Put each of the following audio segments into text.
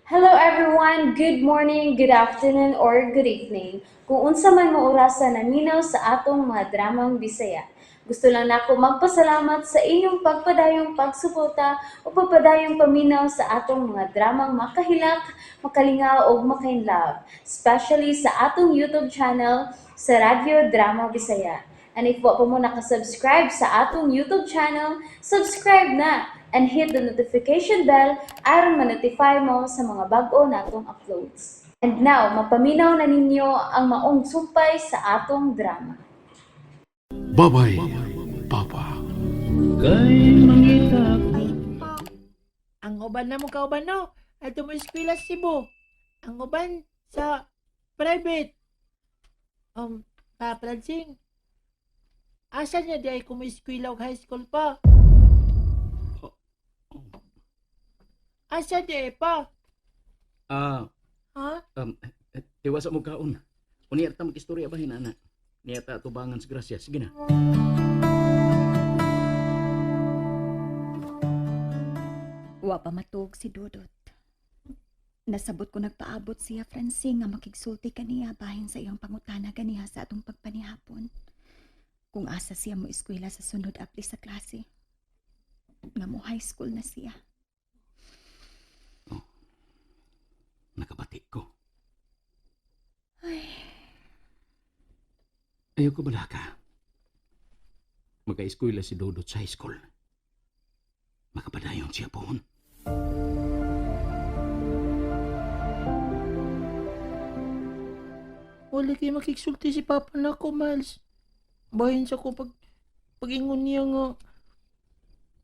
Hello everyone! Good morning, good afternoon, or good evening. Kung unsa man mo orasa naminaw sa atong mga dramang Bisaya. Gusto lang nako magpasalamat sa inyong pagpadayong pagsuporta o pagpadayong paminaw sa atong mga dramang makahilak, makalingaw ug makainlove, especially sa atong YouTube channel sa Radyo Drama Bisaya. And if wa pa mo nakasubscribe sa atong YouTube channel, subscribe na and hit the notification bell aron ma-notify mo sa mga bag-o natong uploads. And now, mapaminaw na ninyo ang maong sumpay sa atong drama. Babay, Papa. Kay mangita ko. Ang uban na mo kauban no, adto mo eskwela sa Cebu. Ang uban sa private. Pa Pransing. Asa niya di ay kung eskwela og high school pa? Asa di ay pa? Ah, Ha? um, tiwasa mo kaon. Unya ta mag-istorya ba hinana? Niya ta tubangan sa grasya. Sige na. Wa pa matuog si Dudot. Nasabot ko nagpaabot siya Francine nga makigsulti kaniya bahin sa iyang pangutana ganiha sa atong pagpanihapon. Kung asa siya mo eskwela sa sunod apli sa klase. Nga mo high school na siya. Nakabati ko. Ay, Ayaw ko bala ka. Maka-eskwela si Dodot sa high school. Makapadayon siya pohon. Wala kay makigsulti si Papa nako, Miles. Bahin sa ko pag pag-ingon niya nga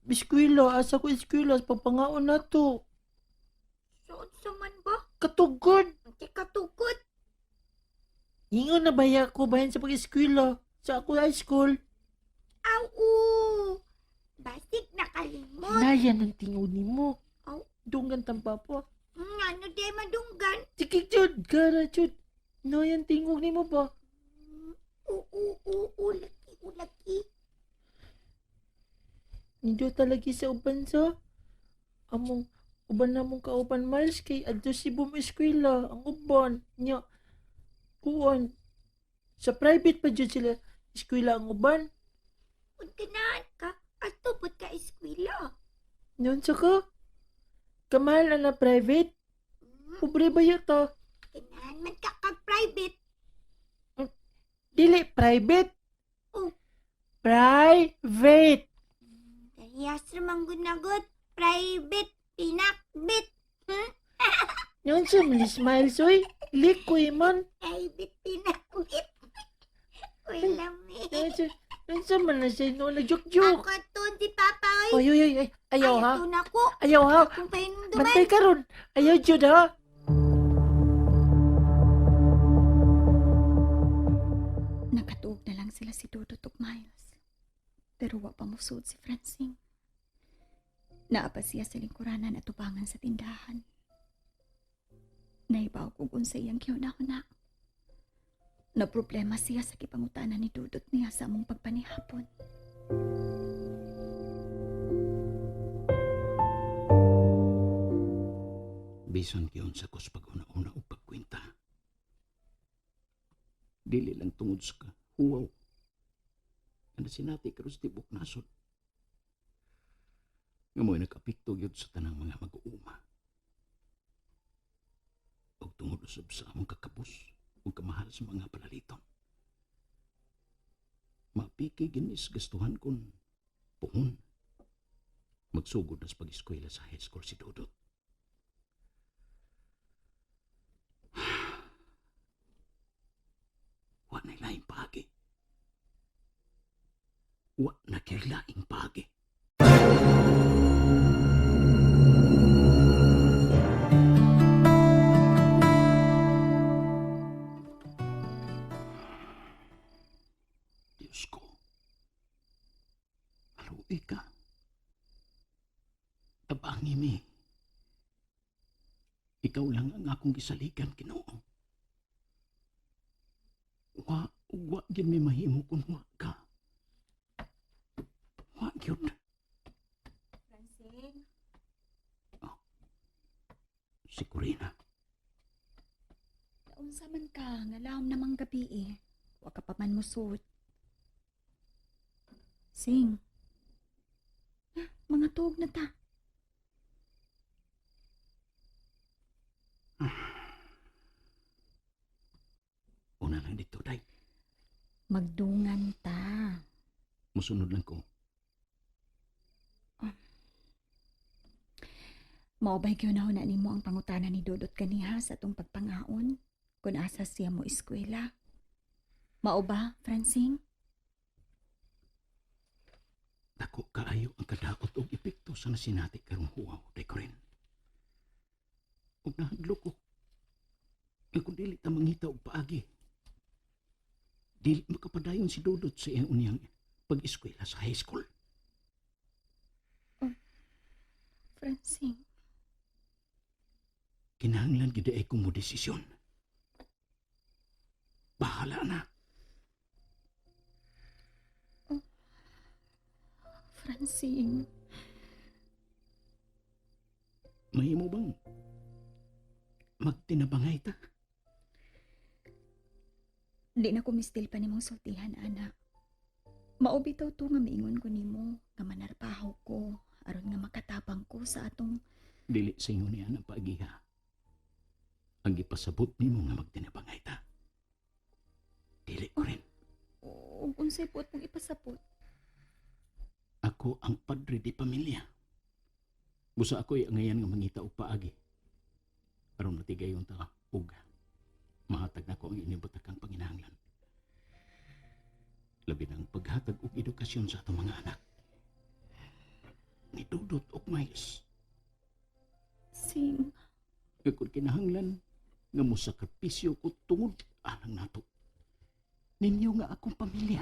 eskwela, asa ko eskwela, pagpangaon na to. Suot sa man ba? Katugod! Di katukod. Ingon na baya ko bahin sa pag-eskwela sa ako high school. Aw, oo. Basig nakalimot. Naya ng tingod nimo. Aw. Dunggan tang papa. Ano di madunggan? Sige jud, gara jud. Nayan tingog nimo ba? Oo, oo, oo, laki, oo, laki. Nindo talaga sa uban sa among uban namong kauban Miles kay adto si Boom eskwela ang uban nya kuan sa private pa jud sila eskwela ang uban. Ug ganahan ka, ato pud ka eskwela. Nyon sa ka kamahal na na private, pobre ba yun to? Ganahan man ka kag private. Dili private. Oh. Private. Parehas ra man gud na gud. Private, pinakbit. Nyon sa mali smiles oy. Likoy man. Private, pinakbit. Uy, lami. Nyon sa man na siya no nagjuk-juk. Ako to si Papa, oy. Oy oy oy oy. Ayaw ha. Ay, ato na ko. Ayaw ha. Kung pahinumduman. Bantay karon. Ayaw jud ha. Nakatuog na lang sila si Dudot ug Miles. Pero wa pa mosuod si Francine. Naa pa siya sa lingkuranan at tubangan sa tindahan. Naibaw ko kung sa iyang gihuna-huna. Na problema siya sa kipangutana ni Dudot niya sa among pagpanihapon. Bisan giyon sa kos pag-una-una o pagkwenta. Dili lang tungod sa ka. Huwaw. Ano sinati karon sa tibok nasod. Nga mo'y nakapikto gyud sa tanang mga mag-uuma. Og tungod usab sa among kakabus ug kamahal sa mga palaliton. Mapiki ginis gastuhan kon puhon. Magsugod na sa pag-eskwela sa high school si Dodot. Wa na laing paagi. Wa na kay laing paagi. Diyos ko. Maluwi ka. Tabangi mi. Ikaw lang ang akong gisaligan, Ginoo. Wa, wa gyud mi mahimo kun wa ka. Wa gyud. Francine? si Corina. Unsa man ka, nga laom namang gabi eh. Wa ka pa man musud. Sing. Ah, mga tuog na ta. Una lang dito, day. Magdungan ta. Musunod lang ko. Maubay gyud na na nimo ang pangutana ni Dodot kaniha sa atong pagpangaon kung asa siya mo eskwela. Mao ba, Francine? Dako kaayo ang kadaot og epekto sa nasinati karong huwaw, day Corin. Ug nahadlok ko. Nga kung dili ta mangita og paagi, dili makapadayon si Dodot sa iyang unyang pag-eskwela sa high school. Francine, Kinahanglan gid ay ko mo desisyon. Bahala na. Francine. Mahimo bang magtinabangay ta? Di na kumistil pa nimong sultihan, ana. Mao bitaw to nga miingon ko nimo nga manarbaho ko aron nga makatabang ko sa atong Dili sa ingon niya ang paagiha. Ang gipasabot nimo nga magtinabangay ta. Dili ko rin. Ug unsay puot mong ipasabot. Ako ang padre di pamilya. Busa ako'y angayan nga mangita og paagi. Aron matigayon ta og mahatag nako ang inyong batakang panginahanglan. Labi na ang paghatag og edukasyon sa atong mga anak. Ni Dudot og Miles. Sing, Nga kung kinahanglan nga mosakripisyo ko tungod alang nato. Ninyo nga akong pamilya.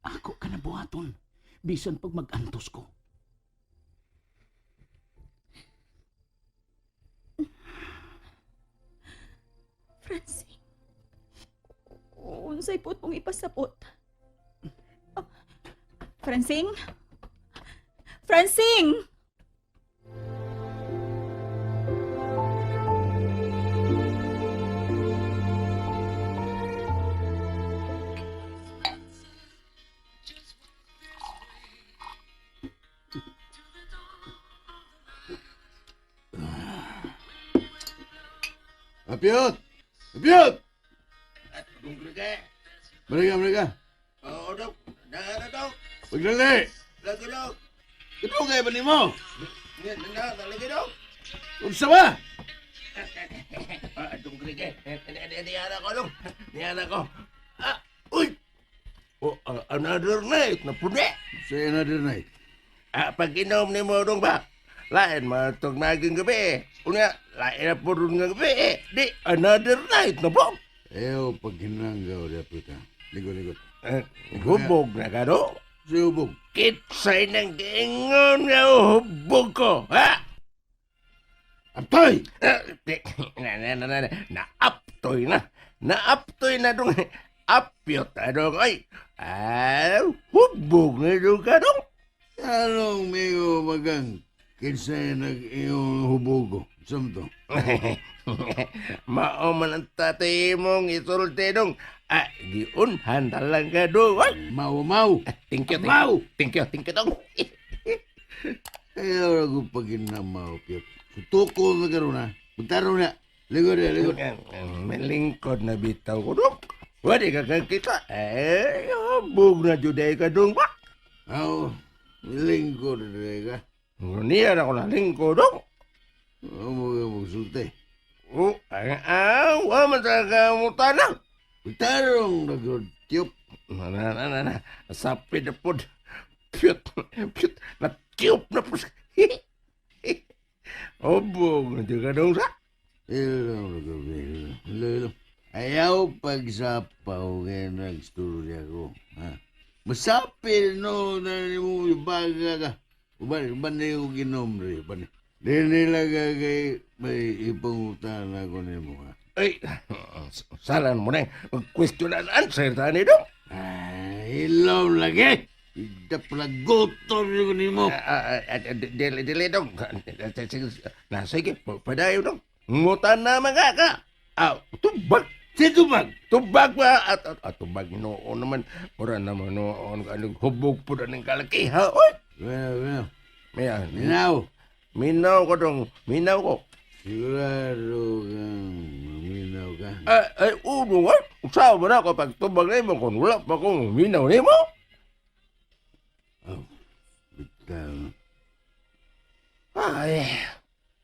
Ako ka na buhaton bisan pag mag-antos ko. Francine. Unsay puot mong ipasabot. Ah, Francine? Francine! Apiot! Apiot! Mereka, mereka. Oo, Dok. Dahil Dok. Pagdali! Lagi, Dok. Kadugay ba nimo? Na, lagi, Dok. Unsa ba? Ah, itong krike. Niyana ko, Dok. Niyana ko. Ah, uy! Oh, another night na puni. Say another night. Ah, pag inom ni mo, Dong ba? Lain matog maging gabi. Unya, lain na po rin nga gabi. Di, another night na po. Ew, paghinanggaw di apiot ha. Ligo, ligo. Eh, hubog na ka, Dok. Say hubog. Kitsay ng giingon nga hubog ko, ha? Aptoy! Na na na na naaptoy na. Naaptoy na dong. Apyot na dong. Ay, ah, hubog na dong ka dong. Anong migo magang kinsay nag-iyong hubogo? Samto. Mao man ang tatay mong isulti dong. Ah, giunhan lang ka dong. Ay, Mau-mau! thank you, thank Mau! you. Thank you, thank you dong. Ayaw ako paginamaw, Piyot. Sutuko na karoon ha. Magtaro na. Ligo na, ligo. Malingkod na bitaw ko dong. Wadi ka kakita. Eh, hubog na juday ka dong ba? Aw, lingkod na ka. Niya na ko na lingkod dong. Ano mo ka magsulti? Oh, ang awa man sa kamutan. Magtarong na karoon, Tiyop. Na na na na na. Sapi na po. Piyot, piyot. Na tiyop na po. Obong, di ka dong sa. Ilong na karoon, ilong. Ilong. Ayaw pagsapaw kaya nagstorya ko. Ha? Masapil no na mo baga ka. Uban, uban na yung ginombre. Uban. Di nila ka kay may ipangutan ako nimo ha. Ay, salan mo na. Question and answer tani dong. Ah, ilong lagi. Ida palaguton ko nimo. Ah, ah, ah, dili, dili dong. Na, sige, padayon dong. Ngutan na mga ka. Ah, tubag. Si tubag. Tubag ba? At tubag noon naman. Mura naman noon. Anong hubog po na ng kalakiha. Oy! Well, well. Maya, Minaw. Minaw ko dong. Minaw ko. Sigurado kang maminaw ka. Ay, ay, uno nga. Usawa mo na ako pag tubag na mo kung wala pa kong minaw nimo. Oh, bitaw. Ay,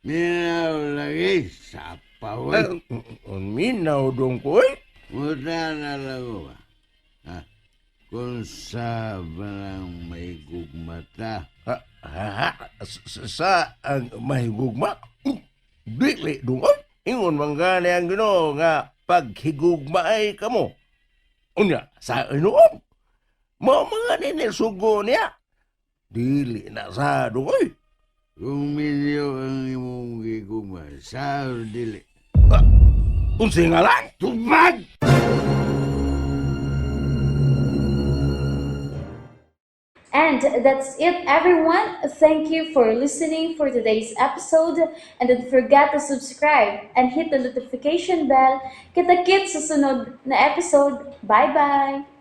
Minaw lagi. Sapaw. ay, minaw dong ko eh. Muta na lang ko ba? Ha? Kung sa balang may gugmata. Ha, ha, ha, sa ang mahigugma? Dili dong oy. Ingon man gani ang Ginoo nga paghigugma ay kamo. Unya, sa inuom. Mao mga nini sugo niya. Dili na sa dong oy. Kung minyo ang imong gigugma, sa or dili. Unsay ngalan? Tubag! And that's it, everyone. Thank you for listening for today's episode. And don't forget to subscribe and hit the notification bell. Kita-kits sa sunod na episode. Bye-bye!